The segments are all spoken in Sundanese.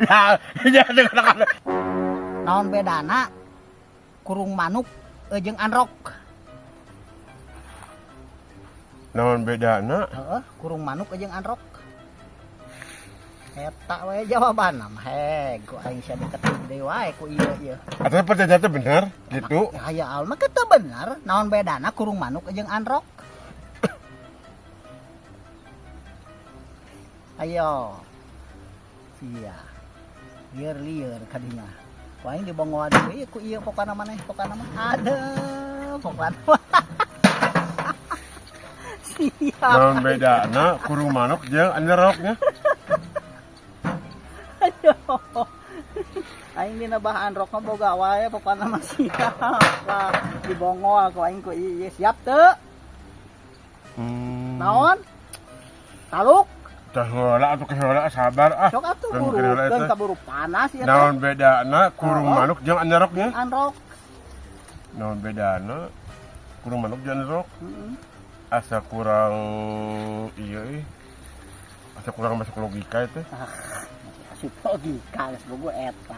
Ya, jangan. Naon bedana kurung manuk jeung anrok? Naon bedana? Heeh, kurung manuk jeung anrok. Eta we jawabanna mah, heg ku aing sia deket deui wae ku ieu ieu. Atau pertanyaan teh bener gitu? Ya alma kita bener, naon bedana kurung manuk jeung anrok? Ayo. Sia. Lieur-lieur kadinya. Ku aing dibongoan deui ku ieu pokana maneh, pokana mah. Aduh, pokana mah. Siap. Naon bedana kurung manuk jeung anroknya? Aduh. Aing dina bah anrok mah boga wae pokona mah siap lah. Dibongol ku aing ku ieu. Siap teu? Naon? Taluk? Tah heula atuh, heula, sabar ah. Sok atuh Kan buru, heula kan eta. Kaburu panas ya teh. Naon bedana kurung manuk jeung anroknya? Anrok. Naon bedana kurung manuk jeung anrok? Heeh. Asa kurang iya ih. Asa kurang masuk logika itu. Ah, asup logika geus bogo eta.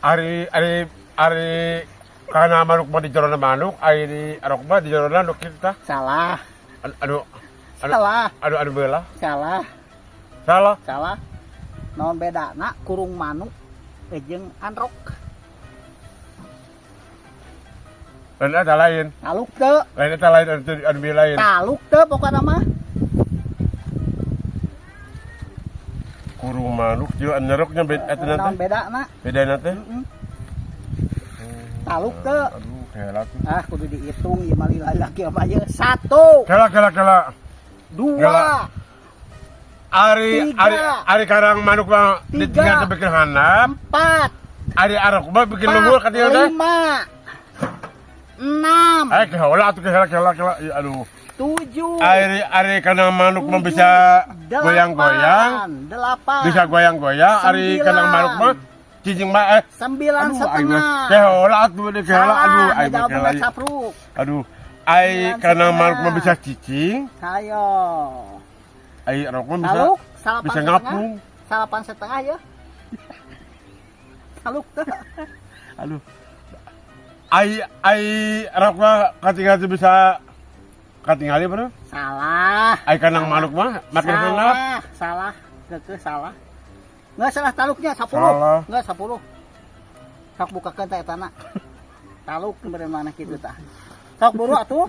Ari ari ari kana manuk mah di jerona manuk, ari di arok mah di jerona nu kitu tah. Salah. Anu anu anu Salah. anu anu belah. Salah. Salah. Salah. Naon bedana kurung manuk jeung anrok? Lain eta lain. Taluk teu? Lain eta lain, anu anu bieu lain. Taluk teu pokona mah? Kurung manuk jeung anroknya beda eta Naon teh. bedana? Bedana teh. Heeh. Taluk teu? Aduh, kela tuh. Ah, kudu dihitung ieu mah lila laki apa ieu? 1. Kela kela kela. 2. Kela. Ari Tiga. ari ari karang manuk mah Tiga. ditinggal teh bikin handap. 4. Ari arok mah bikin luhur ka dieu teh. 5. 6. Eh, keheula atuh, kela kela kela. Ih, aduh. 7. Ari ari kana manuk mah bisa goyang-goyang, 8. bisa goyang-goyang, ari 9. kana manuk mah cicing mah eh 9 aduh aing mah setengah. keheula atuh deh, keheula, aduh Salah, aing mah ngajawab keheula. bukan sapruk. Aduh, ai 9 kana setengah. manuk mah bisa cicing, Ayo. ai arok mah bisa Taluk, salapan bisa setengah. ngapung. 9,5 ya. Taluk teu? Aduh. Ai ai arok mah katingali teh bisa katingali bener. Salah. Ai kanang manuk mah makin handap. Salah, salah. Keukeuh salah. Nggak salah taluknya 10. Salah. Nggak 10. Sok bukakeun teh etana. Taluk beureun mana kitu tah. Sok buru atuh.